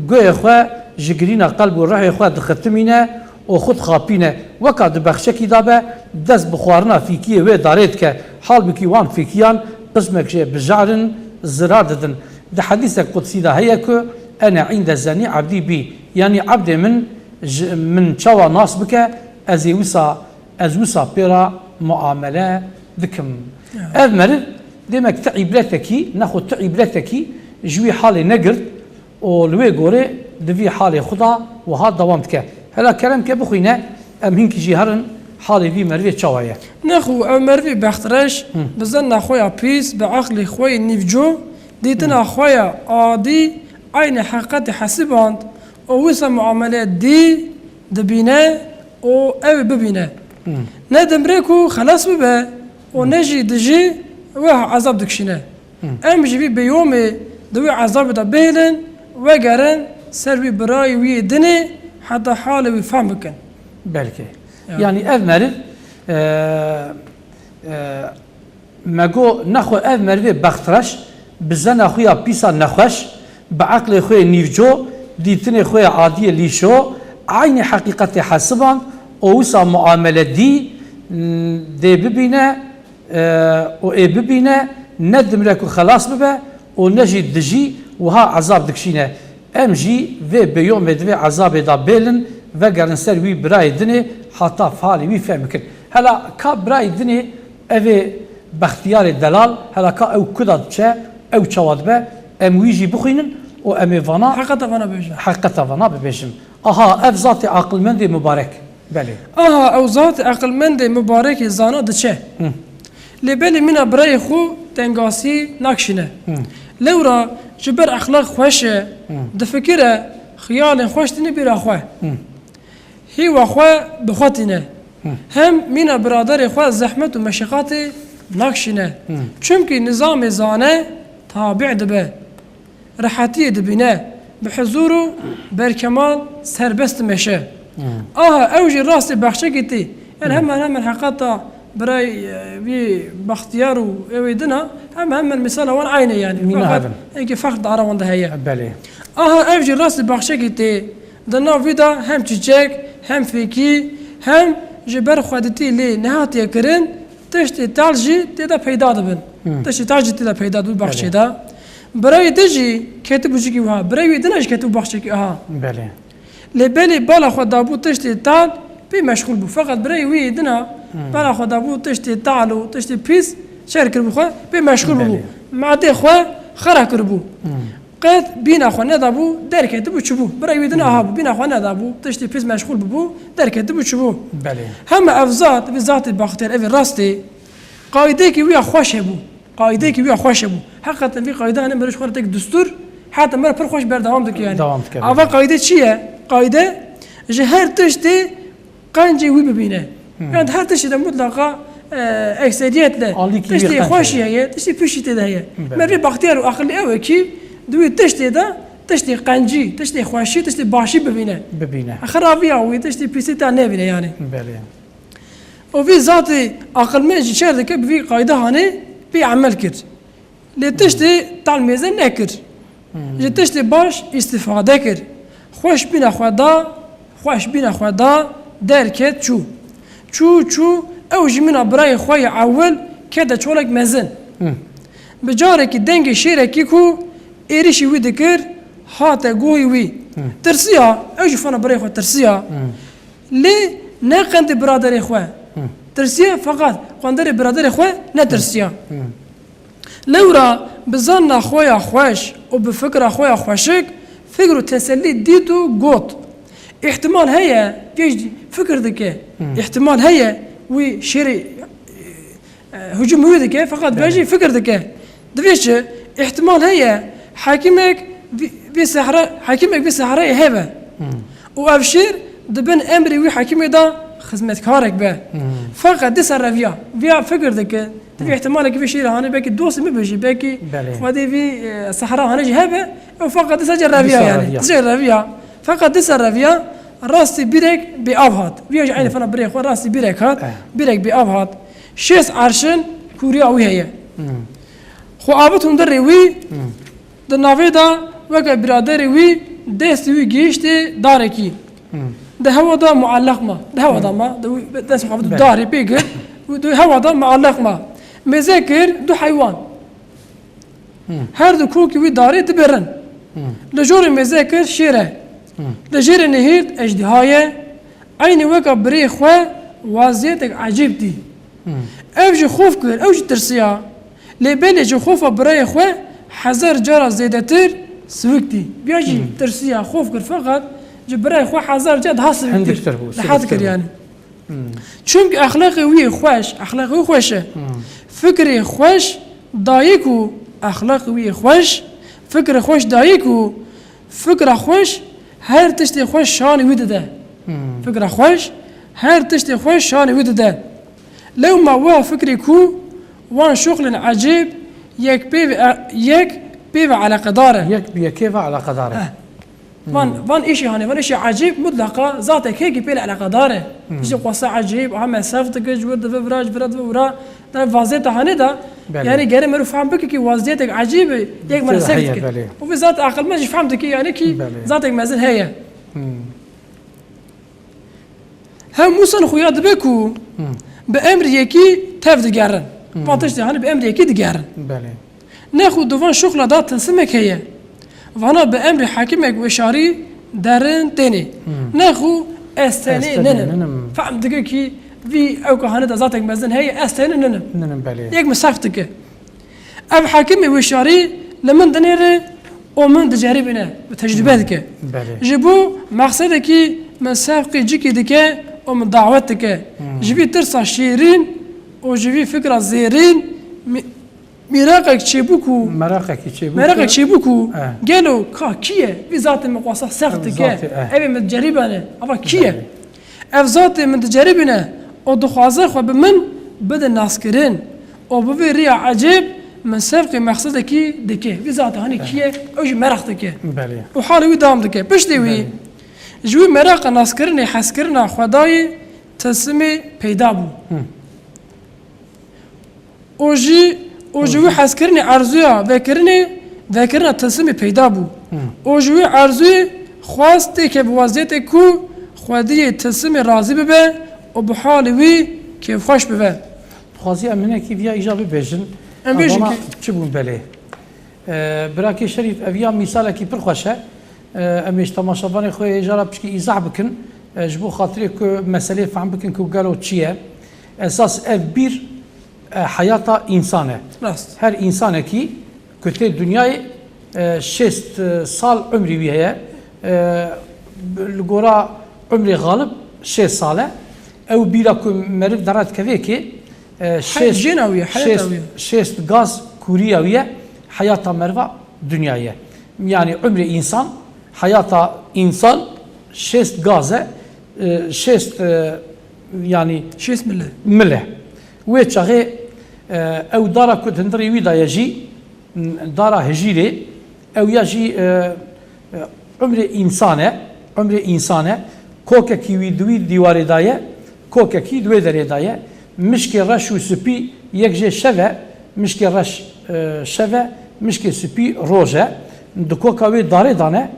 guhê xwe ji girîna qelb û ruhê xwe dixitimîne û xwe dixapîne. Weka di bexçekî de be, dest bi xwarina fîkiyê wê darê dike. Halbikî wan fîkiyan qismek jê bijar in, zirar didin. Di hedîsek qudsî de heye ku, "Ene îndê zennî ebdî bî", yanî ebdê min ji min çawa nas bike, ez ê wisa Ez wisa pê re muamele dikim. Ya. Ev meriv demek ti îbretekî, nexwe ti îbretekî ji wî halê negirt û li wê gorê di vî halê xwe de wiha dewam dike. Hela kerem ke bixwîne, em hinkî jî herin halê vî merivê çawa ye. Nexwe ew merivê bextreş, Hı. bi zenna xwe ya pîs, bi eqlê xwe yê nîvco, dîtina Hı. xwe ya adî, eynê heqîqetê hesiband û wisa muamele dî dibîne, û ew ê bibîne. Hmm. Ne dimre ku xelas bibe û Hmm. ne jî dijî wê ezab dikişîne. Hmm. Em jî vî bêyomê di wê ezabê de bihêlin, vegerin ser wî birayê wî yê dinê heta halê wî fehm bikin. Belkî. Ya. Yanî ev meriv, e, e, Me got, nexwe ev merivê bextreş, bi zena xwe ya pîsa nexweş, bi eqlê xwe yê nîvco, dîtinê xwe ya adiyê lîşo, eynê heqîqetê hesiband û wisa muamele dî, dê bibîne, e, û ê bibîne, ne dimre ku xelas bibe û ne jî dijî wiha ezab dikişîne. Em jî vê bêyomê di vê ezabê de bêlin, vegerin ser wî birayê dinê, heta halê wî fehm bikin. Hela ka birayê dinê, ev ê bextiyarê delal, hela ka ew ku de diçe, ew çawa dibe, em wî jî bixwînin û em ê vana Heqeta vana bêjin. Heqeta vana bibêjin. Aha, ev zatê aqilmendê mubarek. Belê. Aha, ew zatê aqilmendê mubarekê zana diçe. Hı. Lê belê mîna birayê xwe tengasî nakişîne. Hı. Lewra ji ber exlaq xweş e, Hı. difikire, xiyalên xweş tîne bîra xwe. Hı. Hîwa xwe bi xwe tîne. Hı. Hem mîna biraderê xwe zehmet û meşeqatê nakişîne. Hı. Çimkî nizamê zane tabi dibe. Rehetiyê dibîne, bi huzur û berkemal serbest dimeşe. Hmm. Aha, ew jî rastê bexçekî tê. Yani Hmm. hemen hemen heqeta birayê, e, wî Bextiyar û ew ê din a, hemen hemen misala wan eynî yani. Mîna Feqet herin. Êkî ferq di ara wan de heye. Belê. Aha, ew jî rastê bexçekî tê. Di nav wî de hem çîçek, hem fêkî, hem ji ber xweditî lê nehatiye kirin, tiştê tal jî tê de peyda dibin. Hmm. Tiştê tal jî tê de peyda dibin baxçê Belê. de. Birayê din jî ketibû cîkî wiha, birayê wî dina jî ketibû baxçekî aha. Belê. Lê belê bala xwe dabû tiştê tal pê meşxûl bû. Feqet birayê wî yê dina Hmm. bala xwe dabû tiştê tal û tiştê pîs şer kiribû xwe pê meşxûl bûbû. Belê. Madê xwe xera kiribû. Hmm. Qet bîna xwe nedabû, derketibû çibû. Birayê wî dina Hmm. aha bû, bîna xwe nedabû, tiştê pîs meşxûl bûbû, derketibû çibû. Belê. Hema ev zat, vî zatê baxtiyar, evê rastê, qaydeyekî wî ya xweş hebû. Qaydeyekî wî ya xweş hebû. Heqeten vî qayde hene mirov ji xwe re tek distûr, heta mera pir xweş berdewam dike yani. Dewam dike, Ava belê. qayde çi ye? Qayde ji her tiştê qencê wî bibîne. Hmm. Yani her tiştê de mutlaqa, e, ekseriyetle Alîkî wî tiştê qenc xweşî heye. heye, tiştê pişî tê de heye. Belê. Mervê baxtiyar û aqilî ew e ki di wî tiştê de tiştê qencî, tiştê xweşî, tiştê başî bibîne. Bibîne. Xirabiya wî, tiştê pîsî te nebîne yani. Belê. Û vî zatê aqilmend jî çer dike bi vî qayde hanê pê emel kir. Lê tiştê talmêze nekir. Hmm. Ji tiştê baş îstîfade kir. Xweşbîna xwe da, xweşbîna xwe da, derket çû. Çû, çû, ew ji mîna birayê xwe yê ewil kete çolek mezin. Hmm. Bi carekî dengê şêrekî ku êrişî wî dikir, hate guhê wî. Hmm. Tirsiya, ew jî fana birayê xwe tirsiya. Hmm. Lê ne qendê biraderê xwe. Hmm. Tirsiye, feqet qenderê biraderê xwe netirsiya. Hmm. Lewra bi zanna xwe ya xweş û bi fikra xwe ya xweşik, fikr û tesellî dît û got, Îhtimal heye, pêş fikir dike, Hmm. îhtimal heye wî şêrê, e, hicûm wî dike, feqet Belê. vê jî fikir dike. Divê çi? Îhtimal heye hekimek vî, vî sehra, hekimek vî sehrayê hebe. Hmm. Û ev şêr di bin emrê wî hekimê de xizmetkarek be. Hmm. Feqet dîsa reviya. Viya fikir dike. Divê Hmm. îhtimalekî vî şêrê hane, belkî dostê min be jî, belkî Belê. xwedê vî, e, sehra hane jî hebe. Ew feqet dîsa jê reviya Dîsa yani. reviya. Jê reviya. Feqet dîsa reviya rastî bîrek bêav hat. Viya jî eynî Hmm. fena birê xwe rastî bîrek hat. Eh. Bîrek bêav hat. Şêst erşin kûriya wî heye. Hmm. Xwe avit hundirê wî Hmm. Di navê de weke biraderê wî destê wî gihiştê darekî. Hmm. Di hewa de muelleq ma. Di hewa de Hmm. ma. Di wî dest xwe bi Belê. darê pê girt. Û di hewa de muelleq ma. Mêze kir du heywan. Hmm. Her du kokî wî darê dibirin. Hmm. Li jorê mêze kir şêre. Hmm. Li jêrê nihêrt ejdiha ye. Eynî weka birê xwe waziyetek ecêb dî. Hmm. Ev jî xof kir, ew jî tirsiya. Lê belê ji xofa birayê xwe hezar cara zêdetir siwik dî. Viya jî Hmm. tirsiya, xof kir, feqet ji birayê xwe hezar cara daha siwiktir. Hindik tir bû, Daha siwiktir dikir bû. yani. Hmm. Çimkî exlaqê wî yê xweş, exlaqê wî xweş e. Hmm. Fikrê xweş dayik û exlaqê wî yê xweş, fikrê xweş dayik û fikra xweş her tiştê xweş şanê wî dide. Hmm. Fikra xweş her tiştê xweş şanê wî dide. Lewma wiha fikrê ku wan şuxlên ecêb yek pê ve, yek pê ve eleqedar e. Yek bi yekê ve eleqedar e. Eh. Van, Hmm. van îşê hanê, van îşê ecêb mutlaqa zatek heye ki pê eleqedar e. Hmm. Îşê qasa ecêb, aha me sef dike, ji wir dive vira, ji vira dive vira. Dana vaziyeta hanê de, Belê. yani gere meriv fehm bike ki waziyetek ecêb e, yek meriv sef Heye, dike. belê. Û vê zat aqilmend jî fehm dike yani ki Belê. zatek mezin heye. Hmm. Hem Mûsan xuya dibe ku Hmm. bi emrê yekî tev digerin. Hmm. Van tiştê hanê bi emrê yekî digerin. Belê. Nexwe di van şuxla da tilsimek heye. Vana bi emrê hekimek weşarî derin tênê. Hmm. Nexwe ez tenê ninim. Fehm dike ki vî ewka hanê de zatek mezin heye, ez tenê ninim. Ninim, belê. Yek min sef dike. Ev hekimê weşarî li min dinêre û min diceribîne, bi tecrûbe dike. Belê. Ji bo mexsedekî min sevqê cikî dike û min dawet dike. Hmm. Ji vî tirsa şêrîn û ji vî fikra zêrîn mî-, mîraqek çêbû ku, Meraqekî çêbû meraqek ku çêbû ku, Eh. gelo ka kî ye? Vî zatê min xwasa sext Ev dike. zatê, eh. Ev ê min diceribîne. Ava kî ye? Belê. Ev zatê min diceribîne û dixwaze xwe bi min bide naskirin û bi vê riya ecêb min sevqê mexsedekî dike. Vî zatê hanê kî ye? Ew jî meraq dike. Belê. Û halê wî dewam dike. Piştê wî Belê. ji wî meraqa naskirinê hezkirina Xwedayê tilsimê peyda bû. Hı. û jî, û ji wî hezkirinê erzuya vekirinê, vekirina tilsimê peyda bû. Hmm. Û ji wî erzuyê xwest têke bi weziyetê ku xwediyê tilsimê razî bibe û bi halê wî kêfxweş bibe. Dixwazî em hinekî viya îja bibêjin. Em bêjin ki çi bûn belê. E, Birakê Şerîf, ev ya mîsalekî pir xweş e. E, em ê ji temaşevanê xwe hêja re pişkî îzah bikin. E, ji bo xatirê ku meselê fehm bikin ku gelo çi ye. Esas ev bîr e, heyata însan e. Rast. Her însanekî ku tê dinyayê e, şêst sal umrî wî heye. E, li gora umrê xalib şêst sal e. Ew bîra ku meriv dere dikevê kê, e, şêst, jêna wî ye, heyata wî ye. Şêst gaz kûriya wî ye, heyata meriva dinyayê ye. Yanî umrê însan, heyata însan şêst gaz e, e, şêst, e, yanî şêst mil e. Mil e. Wê çaxê, e, ew dara ku di hundirê wî de ye jî, dara hijîrê, ew ya jî, e, e, umrê însan e, umrê însan e, kokekî wî di wî dîwarê de ye, kokekî di wê derê de ye. Mişkê reş û spî yek jê şev e, mişkê reş, e, şev e, mişkê spî roj e. Di koka wê darê de ne,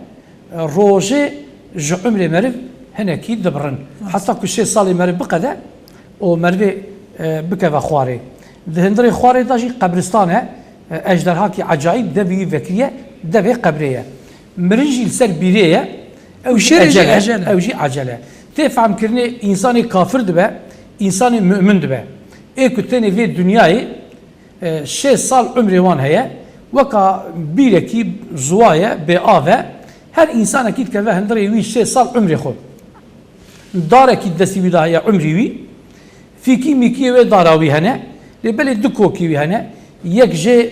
rojê ji umrê meriv hinekî dibirin. Heta ku şêst salê meriv biqede û merivê, e, bikeve xwarê. Di hundirê xwarê de jî qebristan e, e, ejderhakî ecayîb devê wî vekiriye, devê qebrê ye. Mirin jî li ser bîrê ye, ew jî ecel e, ew jî ecel e. Tê fehmkirinê însanê kafir dibe, însanê mu'min dibe. Ê ku tenê vê dinyayê, e, şêst sal umrê wan heye, weka bîrekî ziwa ye, bê av e, her însanekî dikeve hundirê wî şêst sal umrê xwe. Darekî destî wî de heye umrî wî, fîkî mîkiyê wê dara wî hene, lê belê du kokî wî hene, yek jê,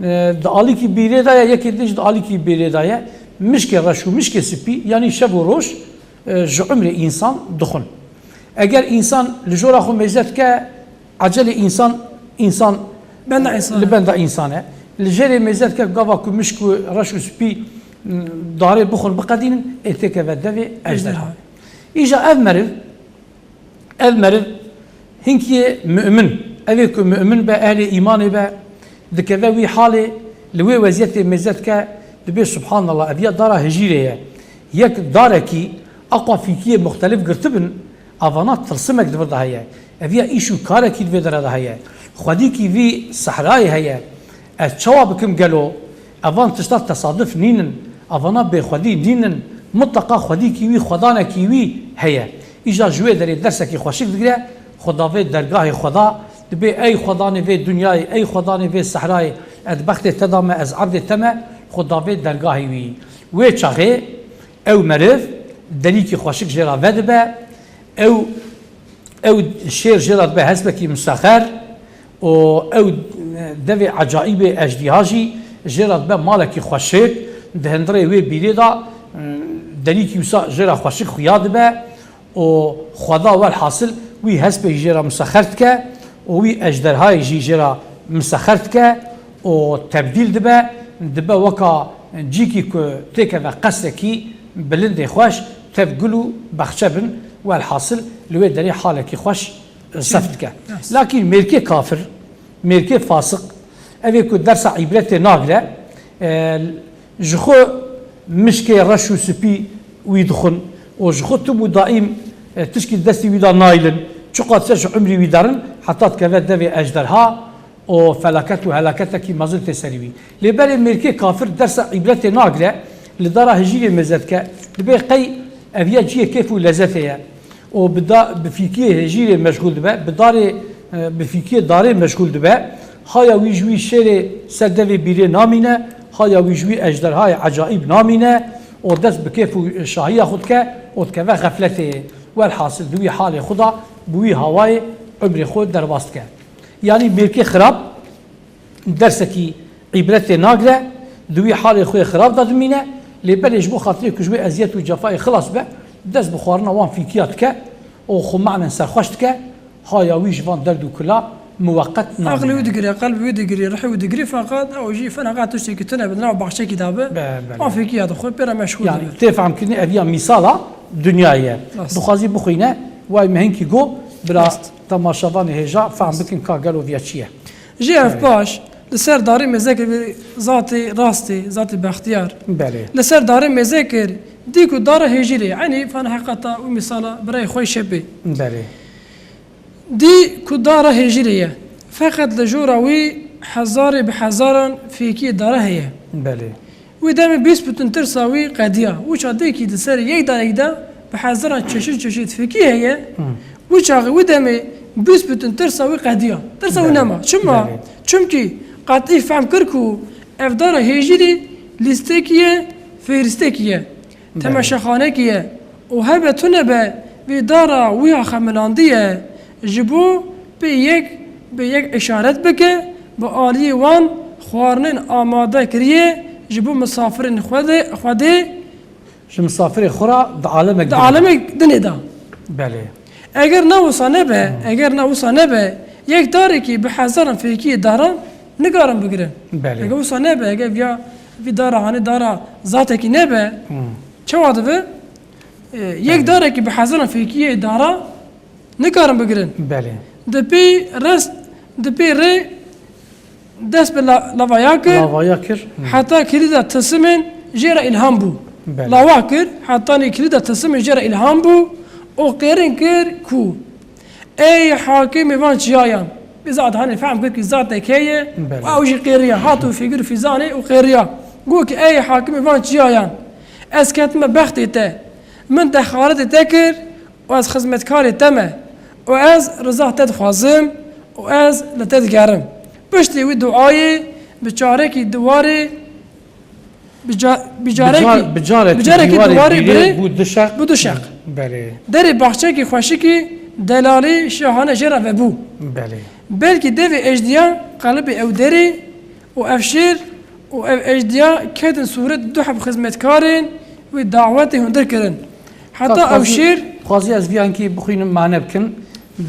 e, di alîkî bîrê de ye, yekê din jî di alîkî bîrê de ye, mişkê reş û mişkê spî, yanî şev û roj, e, ji umrê însan dixwin. Eger însan li jora xwe mêze dike, Ecelê însan, însan Benda însan li e. Benda însan e. Li jêrê mêze dike gava ku mişk û reş û spî, m, darê bixwin biqedînin, ê têkeve devê ejderha. Ejderha. Îja ev meriv, ev meriv hinkiyê mu'min, ev ê ku mu'min be, ehlê îmanê be, dikeve wî halê, li wê weziyetê mêze dike, dibê subhanallah, ev ya dara hijîrê ye. Yek darekî aqwa fîkiyê muxtelif girtibin, Avana tilsimek di vir de heye. Ev ya îş û karekî di vê dere de heye. Xwedîkî vî sehrayê heye. Ez çawa bikim gelo? Evan tişta tesaduf nînin. Avana bêxwedî nînin. Mitleqa xwedîkî wî, xwedanekî wî heye. Îja ji wê derê dersekî xweşik digire. Xweda vê dergahê Xweda dibê ey xwedanê vê dinyayê, ey xwedanê vê sehrayê, ez bextê te da me, ez erdê te me, Xweda vê dergahê wî. Wê çaxê ew meriv derîkî xweşik jê re vedibe. Ew, ew şêr jê re dibe hespekî misexer û ew devê ecaîbê ejdîha jî jê re dibe malekî xweşik, di hundirê wê bîrê de, derîkî wisa jê re xweşik xuya dibe û Xweda welhasil wî hespê jî jê re misexer dike û wî ejderhayê jî jê re misexer dike û tebdîl dibe, dibe weka cîkî ku têkeve qesrekî bilindê xweş, tev gul û bexçe bin, welhasil li wê derê halekî xweş sef dike. Lakîn mêrkê kafir, mêrkê fasiq, ev ê ku dersa îbretê nagire, e, ji xwe mişkê reş û spî wî dixwin û ji xwe tim û daîm, e, tişkî destî wî de nayilin, çiqas ser ji umrî wî derin, heta dikeve devê ejderha, û felaket û helaketekî mezin tê serî wî. Lê berê mêrkê kafir dersa îbretê nagire, li dara hijîrê mêze dike, dibê qey ev ya cihê kêf û lezetê ye û bi da, bi fîkiyê hijîrê meşgûl dibe, bi darê, e, bi fîkiyê darê meşgûl dibe, haya wî ji wî şêrê ser devê bîrê namîne, haya wî ji wî ejderhayê ecaîb namîne û dest bi kêf û şahiya xwe dike û dikeve xefletê. Welhasil di wî halê xwe de, bi wî hawayê umrê xwe derbas dike. Yanî mêrkê xirab dersekî îbretê nagire, di wî halê xwe yê xirab de dimîne, lê belê ji bo xatirê ku ji wê eziyet û cefayê xilas be, dest bi xwarina wan fîkiya dike û xwe manen serxweş dike, haya wî ji van derd û kula muweqet namîne. Aqlê wî digire, qelbê wî digirî, rihê wî digirî, feqet ew jî feneqet tiştekî tune bi nav baxçekî de be, Be, belê. Wan fîkiya dixwe pê re meşgûl Yanî dibe. Tê fehmkirinê ev ya mîsala dinyayê ye. Rast. Dixwazî bixwîne, way me hinkî go, bira Rast. Temaşevanê hêja fehm bikin ka gelo viya çi ye. Jê ev paş li ser darê mêze kir vê zatê rastê, zatê bextiyar. Belê. Li ser darê mêze kir, dî ku dara hêjîrê, eynî fana heqeta û mîsala birayê xwe şepê. Belê. Dî ku dara hêjirê ye, feqet li jora wî hezarê bi hezaran fêkiyê dara heye. Belê. Wî demê bîspûtin tirsa wî qediya. Wî çax dê kî di ser yek darekî de bi hezaran çeşit çeşit fêkî heye. Hı. Wî çaxê wî demê bîspûtin tirsa wî qediya. Tirsa wî Belê. nema. Çima? Belê. Çimkî qetî fehm kir ku ev dara hêjirê lîstekî ye, fêristekî ye. Belê. Temeşexanekî ye û hebe tune be vê dara wî ya xemilandiye ji bo pê yek bi yek îşaret bike, bi aliyê wan xwarinên amade kiriye ji bo misafirên Xwedê, Xwedê Ji misafirê xwe re di alemek di din. alemek dinê de. Belê. Eger na wisa nebe, Hmm. eger na wisa nebe, yek darekî bi hezaran fêkiyê daran nikarin bigirin. Belê. Eger wisa nebe, eger viya vî dara hanê dara zatekî nebe, Hmm. çawa dibe? E, yek Belê. darekî bi hezaran fêkiyê dara nikarin bigirin. Belê. Di pê rest, di pê rê dest bi la-, lavaya kir. Lavaya kir. Hı. Heta kilîda tilsimên jê re îlham bû. Belê. Lawa kir, hetanî kilîda tilsimên jê re îlham bû û qêrin kir ku, Ey hakimê van çiyayan! Bi zat hanê fehm kir ku zatek heye Belê. û ew jî qêriya. Hat û fîgir fîzanê û qêriya. Got ki, Ey hakimê van çiyayan! Ez ketime bextê te. Min dexaretê te kir û ez xizmetkarê te me û ez riza te dixwazim û ez li te digerim. Piştî wî duayê bi carekî diwarê, bi ca-, bi carekî, Bi car-, bi carekî bi carekî diwarê diwarê birê birê bû du şeq. bû du şeq. Belê. Derê baxçekî xweşikî delalî şahane jê re vebû. Belê. Belkî devê ejdiya qelibê ew derê û ev şêr û ev ejdiya ketin sûret du heb xizmetkarên wî dawetê hundir kirin. Heta Ka-, ew xwazî-, şêr xwazî ez viyankî bixwînim mane bikin.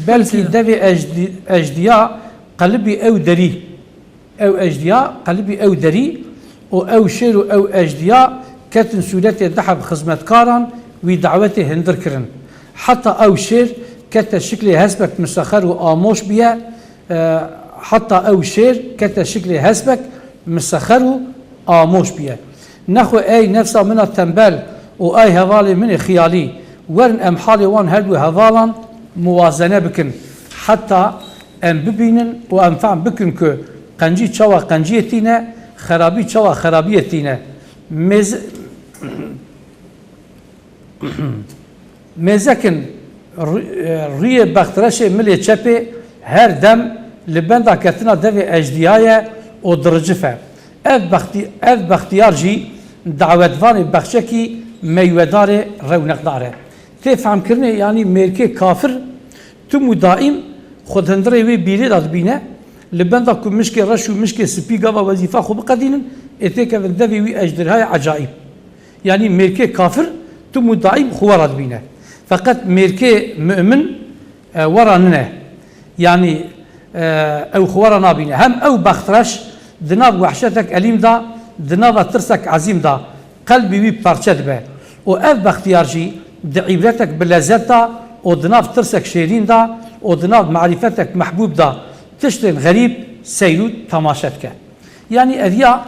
Belkî Belkî. devê ejdi-, ejdiya qelibî ew derî. Ew ejdiya qelibî ew derî û ew şêr û ew ejdiya ketin sûretê du heb xizmetkaran wî dawetê hindir kirin. Heta ew şêr kete şiklê hespek misexer û amoş biye, E, heta ew şêr kete şiklê hespek, misexer û amoş biye. Nexwe ey nefsa min a tembel û ey hevalê min ê xiyalî, werin em halê wan her du hevalan muwazene bikin. Heta em bibînin û em fehm bikin ku qencî çawa qenciyê tîne, xerabî çawa xerabiyê tîne. Mêz-, Mêzekin ru-, e, rûyê bextreşê milê çepê her dem li benda ketina devê ejdiya ye û diricife. Ev bextî-, ev bextiyar jî dawetvanê bexçekî meywedarê rewneqdar e. Tê fehmkirinê, yanî mêrkê kafir tim û daîm xwe di hundirê wê bîrê de dibîne, li benda ku mişkê reş û mişkê spî gava wezîfa xwe biqedînin, ê têkevin devê wî ejderhaya ecayîb. Yanî mêrkê kafir tim û daîm xwe wera dibîne. Feqet mêrkê mu'min, e, wera nine. Yanî, e, ew xwe wera nabîne. Hem ew bextreş di nav wehşetek elîm de, di nava tirsek ezîm de qelbî wî parçe dibe. Û ev bextiyar jî di îbretek bi lezet de û di nav tirsek şêrîn de û di nav marîfetek mehbûb de tiştên xerîb seyr û temaşe dike. Yanî ev ya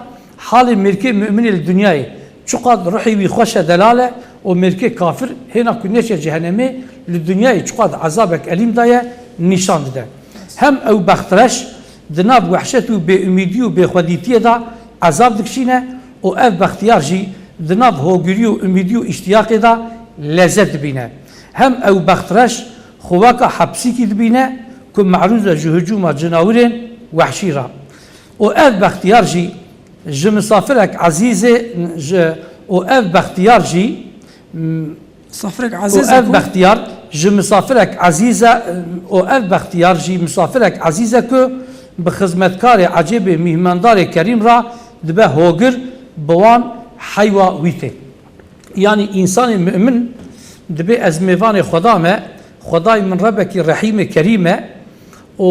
halê mêrkê mu'minê li dinyayê, çiqad ruhê wî xweş e, delal e û mêrkê kafir hêna ku neçe cehenemê li dinyayê çiqad ezabek elîm daye nîşan dide. Hem ew bextreş di nav wehşet û bêumîdî û bêxwedîtiyê de ezab dikişîne û ev bextiyar jî di nav hogirî û umîdî û îştiyaqê de lezet dibîne. Hem ew bextreş xwe weka hepsîkî dibîne ku merûz e ji hicûma cinawirên wehşî re. Û ev bextiyar jî ji misafirek ezîzê, ji, û ev bextiyar jî, m-, Misafirek û ezîz e ev ku bextiyar ji misafirek ezîz e, û ev bextiyar jî misafirek ezîz e ku bi xizmetkarê ecêbê mîhmandarê kerîm re dibe hogir, bi wan heywa wî tê. Yanî însanê mu'min dibê ez mêvanê Xweda me, Xwedayê min Rebekî Rehîmê Kerîm e û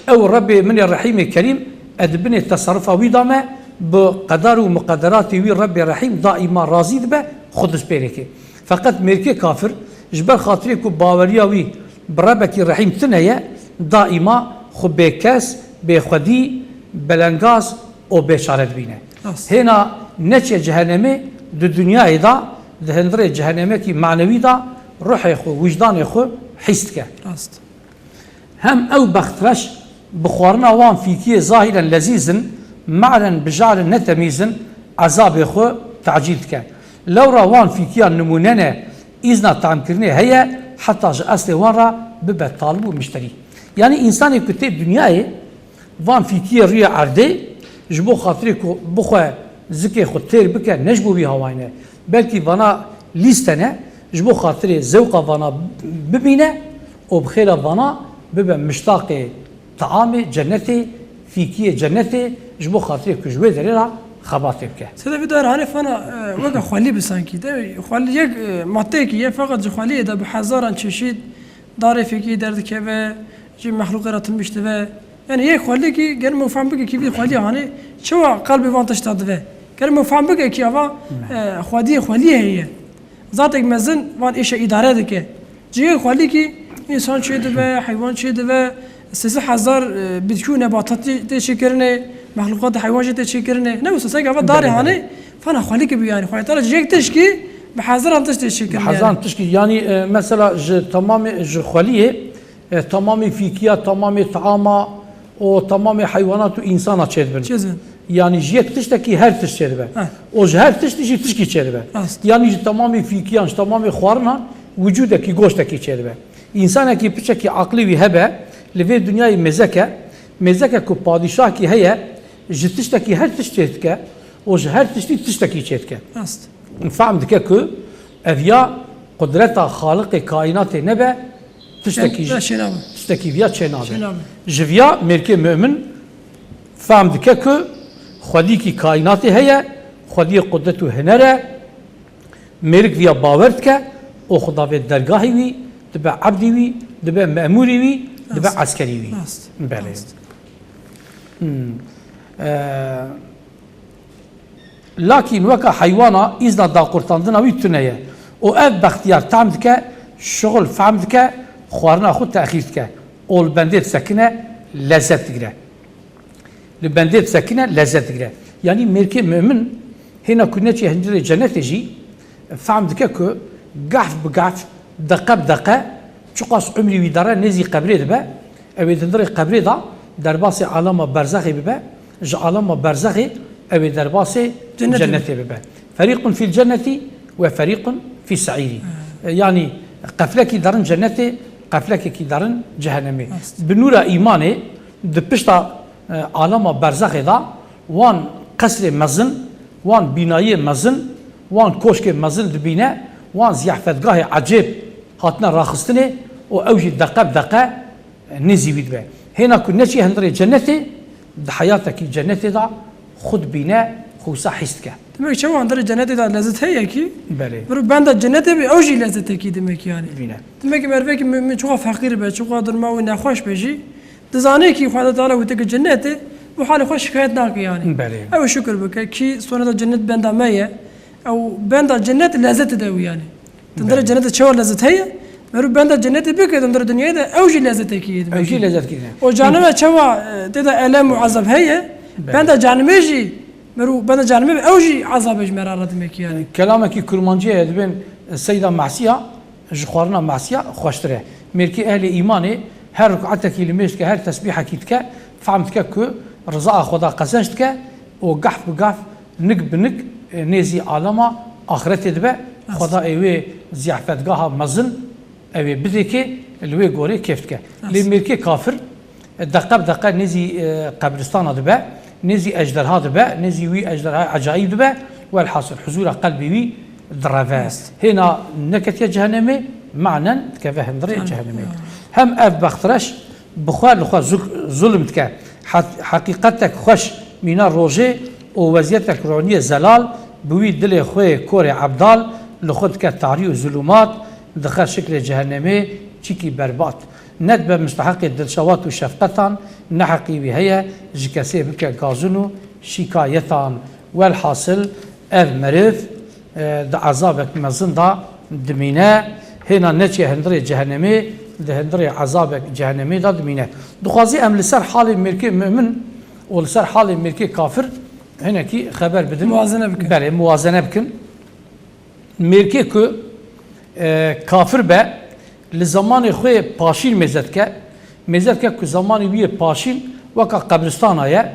ew Rebê min ê Rehîmê Kerîm e di binê teserrufa wî de me, bi qedar û miqederatê wî Rebê Rehîm daîma razî dibe, xwe dispêreke. Feqet mêrkê kafir ji ber xatirê ku baweriya wî bi Rebekî Rehîm tune ye, daîma xwe bêkes, bêxwedî, belengaz û bêçare dibîne. Rast. Hêna neçe cehenemê di dinyayê de, di hundirê cehenemekî manewî de ruhê xwe, wijdanê xwe hîs dike. Rast. Hem ew bextreş bi xwarina wan fîkiyê zahîren lezîz in, me'nen bi je'lin ne temîz in, ezabê xwe tecîl dike. Lewra wan fîkiyan nimûne ne, îzna tamkirinê heye, heta ji eslê wan re bibe talib û mişterî. Yanî însanê ku tê dinyayê, van fîkiyê rûyê erdê, ji bo xatirê ku bixwe zikê xwe têr bike, ne ji bo wî hawayne. Belkî vana lîste ne, ji bo xatirê zewqa vana bibîne û bi xêra vana bibe miştaqê teamê cenetê, fîkiyê cenetê, ji bo xatirê ku ji wê derê re xebatê bike. Sede vî dar hanê fana, e, weke xwelî bi sankî. De xwelî yek, e, maddeyekî ye, feqet ji xweliyê de bi hezaran çeşît darê fîkî derdikeve, ji mexlûqê re tinmiş dibe. Yani yek xwelîkî, ger me fehm bike kî vî xwelî hanê, çawa qelbê van tişta dibe. Ger me fehm bike kî ava, e, xwediyê xweliyê heye. Zatek mezin van êşe îdare dike. Cihê xwelîkî însan çê dibe, heywan çê dibe, sê sed hezar, e, bitkî û nebatat tê, tê çêkirinê, mexlûqat heywan jî tê çêkirinê. Ne wisa, sanki eva darê hanê, fana xwelîkî bû yani. Xwedê Teala ji yek tişkî bi hezaran tişt tê çêkirinê yani. Hezaran tişkî yani, e, mesela ji tamamê, ji xweliyê, e, tamamê fîkiya, tamamê teama, û tamamê heywanat û însana çêdibin. Çêdibin. Yanî ji yek tiştekî her tişt çêdibe. Heh. Û ji her tiştî jî tişkî çêdibe. Rast. Yanî ji tamamê fîkiyan, ji tamamê xwarinan wicûdekî, goştekî çêdibe. Însanekî piçekî aqilî wî hebe, li vê dinyayê mêzek e, mêzek e ku padîşahkî heye, ji tiştekî her tişt çêdike û ji her tiştî tiştekî çêdike. Rast. Fehm dike ku ev ya qudreta Xaliqê kaînatê nebe, tiştekî, Çê-, çênabe. Tiştekî viya çênabe. Çênabe. Ji viya mêrkê mumin fehm dike ku xwedîkî kaînatê heye, xwediyê qudret û huner e. Mêrik viya bawer dike û Xuda vê dergahê wî dibe ebdî wî, dibe memûrî wî, dibe Rast. Eskerî wî. Rast. Belê. Rast. Hmm. Ee, Lakîn weka heywana îzna daqurtandina wî tune ye û ev bextiyar tehm dike, şixul fehm dike, xwarina xwe texîr dike û li bendê disekine, lezet digire. Li bendê disekine, lezet digire. Yanî mêrkê mumin hêna ku neçe hundirê cenetê jî fehm dike ku gehf bi gehf, deqe bi deqe, çiqas umrî wî dere nêzî qebrê dibe, Ew ê di hundirê qebrê de derbasê alema berzexê bibe, ji alema berzexê ew ê derbasê Cennet cenetê bibe. Ferîqun fîl cennetî we ferîqun fî seîrî. Ha. E, yanî qeflekî derin cennetê, qeflekekî derin cehennemê. Rast. Bi nûra îmanê di pişta, e, alema berzexê de wan qesrê mezin, wan bînayiyê mezin, wan koşkê mezin dibîne, wan ziyafetgahê ecêb hatine raxistinê û ew jî deqe bi deqe nêzî wî dibe. Hêna ku neçî hundirê cenetê, di heyatekî cenetê de xwe dibîne, xwe wisa hîs dike. Demek çawa hundirê cenetê de lezet heye kî? Belê. Mirov benda cenetê be, ew jî lezetekî demek yani. Bîne. Demek ki mervekî mumin çiqa feqîr be, çiqa durma wî nexweş be jî, dizane kî Xweda Teala wî teke cenetê, bi halê xwe şikayet nake yani. Belê. Ew şikir bike kî soneta cennet benda me ye. Ew benda cennet lezet de wî yani. Di hundirê Belê. Cenetê çawa lezet heye? Meriv benda cenetê bike, di hundirê dinyayê de ew jî lezetekî ye, Ew jî demek ki. Lezetkî ye. O canime çawa, e, tê de elem û ezab heye, Belê. Benda canimê jî, meriv benda canimê be, ew jî ezabê ji me re re demek ki yani. Kelamekî kurmancî heye, dibên, e, seyda mehsiya ji xwarina mehsiya xweştir e. Mêrkê ehlê îmanê her ruk'etekî li mêj dike, her tesbîhekî dike, fehm dike ku rizaya Xweda qezenc dike û gehf bi gehf nik bi nik, e, nêzî alema axretê dibe. Rast. Xweda ê wê ziyafetgaha mezin ew ê bidêkê, li wê gorê kêf dike. Rast. Lê mêrkê kafir, e, deqe bi deqe nêzî, e, qebristana dibe, nêzî ejderha dibe, nêzî wî ejderhayê ecayîb dibe, welhasil huzûra qelbê wî direve. Rast. Hêna neketiye cehennemê, manen dikeve hundirê Cehennem. Cehennemê. Ya. Hem ev bextreş, Bi xwe li xwe zuk-, zulm dike. He-, heqîqetek xweş mîna rojê û weziyetek roniyê zelal, bi wî dilê xwe yê korê ebdal li xwe dike tarî û zulûmat, dixe şiklê cehennemê, çîkî berbat. Nedibe misteheqê dilşewat û şefqetan, neheqî wî heye ji kesê bike gazûn û şîkayetan. Welhasil ev meriv e, di ezabek mezin de dimîne, hêna neçiye hundirê cehennemê, di hundirê ezabek cehennemê de dimîne. Dixwazî em li ser halê mêrkê mumin û li ser halê mêrkê kafir hinekî xeber bidin. Muwazene bikin. Belê, muwazene bikin. Mêrkê ku, e, kafir be, li zemanê xwe yê paşîn mêze dike, Mêzetke ku zemanê wî yê paşîn weka qebristana ye,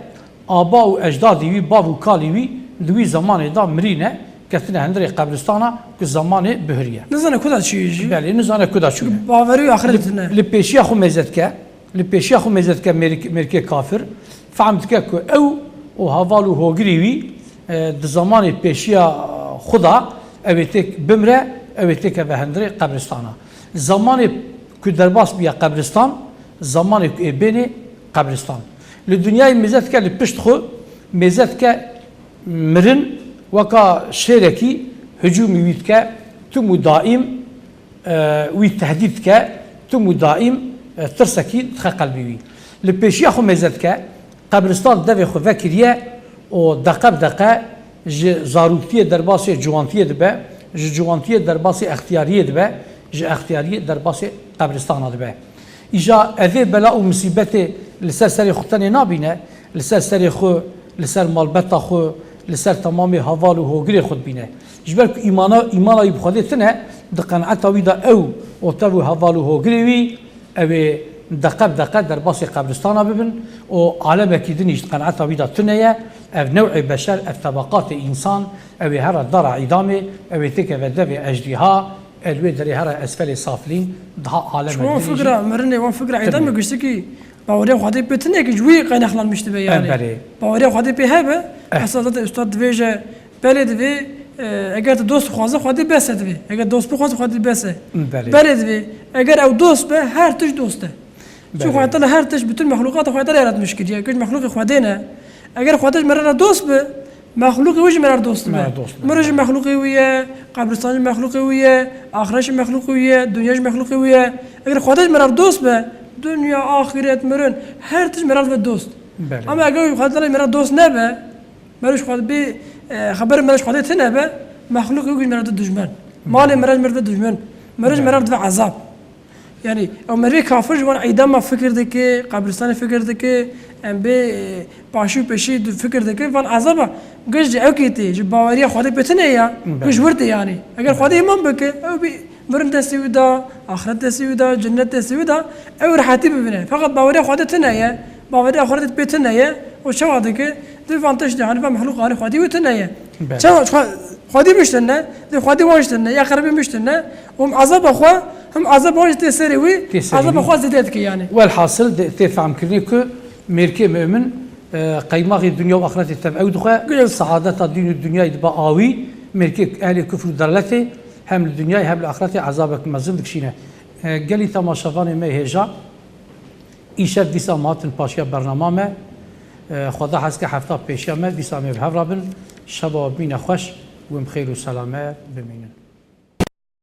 aba û ecdadî wî, bav û kalî wî di wî zemanê de mirîne, ketine hundirê qebristana ku zemanê bihurî ye. Nizane ku da çi ye jî. Belê, nizane ku da çi ye. Bawerî û axirê Li, tune. Li pêşiya xwe mêzetke, li pêşiya xwe mêzetke mêrik-, mêrikê kafir, fehm dike ku ew û heval û hogirê wî, e, di zemanê pêşiya xwe de ew ê têk bimre, ew ê têkeve hundirê qebristana. Zemanê ku derbas bûye qebristan, zemanê ku ê bênê qebristan. Li dinyayê mêze dike li pişt xwe, mêze dike mirin weka şêrekî hicûmî wî dike, tim û daîm, e, wî tehdît dike, tim û daîm, e, tirsekî dixe qelbê wî. Li pêşiya xwe mêze dike, qebristan devê xwe vekiriye û deqe bi deqe ji zaroktiyê derbasê ciwantiyê dibe, ji ciwantiyê derbasê extiyariyê dibe, ji extiyariyê derbasê qebristana dibe. Îja evê bela û misîbetê li ser serê xwe tenê nabîne, li ser serê xwe, li ser malbeta xwe, li ser temamê heval û hogirê xwe dibîne. Ji ber ku îmana, îmana wî bi Xwedê tune, di qeneta wî de ew û tev û heval û hogirê wî, ew ê deqe bi deqe derbasê qebristana bibin û alemekî din jî di qeneta wî de tune ye. Ev new'ê beşer, ev tebaqatê însan, ew ê here dara îdamê, ew ê têkeve devê ecdîha, ew ê derê here esfelê safilîn, daha aleme Ji wan din jî fikra mirinê, wan fikra tune. Îdamê giştikî baweriya Xwedê pê tune ki ji wî qeynexlanmiş dibe Em yani. Berê. Baweriya Xwedê pê hebe, Eh. esas zaten ustad divêje, belê divê, e, eger tu dost dixwaze Xwedê bes e divê. Eger dost bixwaze Xwedê bes e. Belê. Belê divê. Eger ew dost be, her tişt dost e. Çi Belê. Xwedê Teala her tişt, bütün mexluqata Xwedê Teala yaratmiş kiriye. Kuj mexluqê Xwedê ne. Eger Xwedê ji me re re dost be, mexluqê wî ji me re re dost dibe. Me re dost dibe. Miro ji mexluqê wî ye, qebristan ji mexluqê wî ye, axiret ji mexluqê wî ye, dinya ji mexluqê wî ye. Eger Xwedê ji me re re dost be, dinya, axiret, mirin, her tişt ji me re re dibe dost. Belê. Ama eger Xwedê Teala ji me re re dost nebe, meriv ji Xwedê bê, e, xeber meriv ji Xwedê tune be, mexluqê wî ji me re re dijmen. Malê meriv ji me re re dijmen. Meriv ji me re re dibe ezab. Yani, ew merivê kafir ji wan îdama fikir dike, qebristanê fikir dike, em bê, e, paşî û pêşî di fikir dike, van ezaba, giş ji ew kê tê, ji baweriya Xwedê pê tune ya, Belê. Giş wir tê yani. Eger Belê. Xwedê îman bike, ew bî mirin destê wî da, axiret destê wî da, cennet destê wî da, ew rehetî bibine. Feqet baweriya Xwedê tune ye, baweriya axiretê pê tune ye, û çawa dike, di van tiştê, hani van mexluqanê Xwedî wî tune ye. Belê. Çawa, Xwe-, Xwedî miştine, di Xwedî wan ştine, ya qerebî miştine, him azaba xwe, him azaba wan jî tê serê wî, Tê serê azaba wî. Xwe zêde dike yani. Welhasil de tê fehmkirinê ku mêrkê mu'min, e, qeymaxê dinya û axretê tev ew dixwe, Güzel. Saadeta dîn û dinyayê dibe awî, mêrkê ehlê kufr û dalaletê hem li dinyayê hem li axretê ezabek mezin dikişîne. E, gelî temaşevanê me hêja, Îşev dîsa me hatin paşiya bernama me. Xweda hez ke hefta pêşiya me, dîsa em ê bi hev re bin. Şeva we bimîne xweş, wê em xêr û selamet bimînin.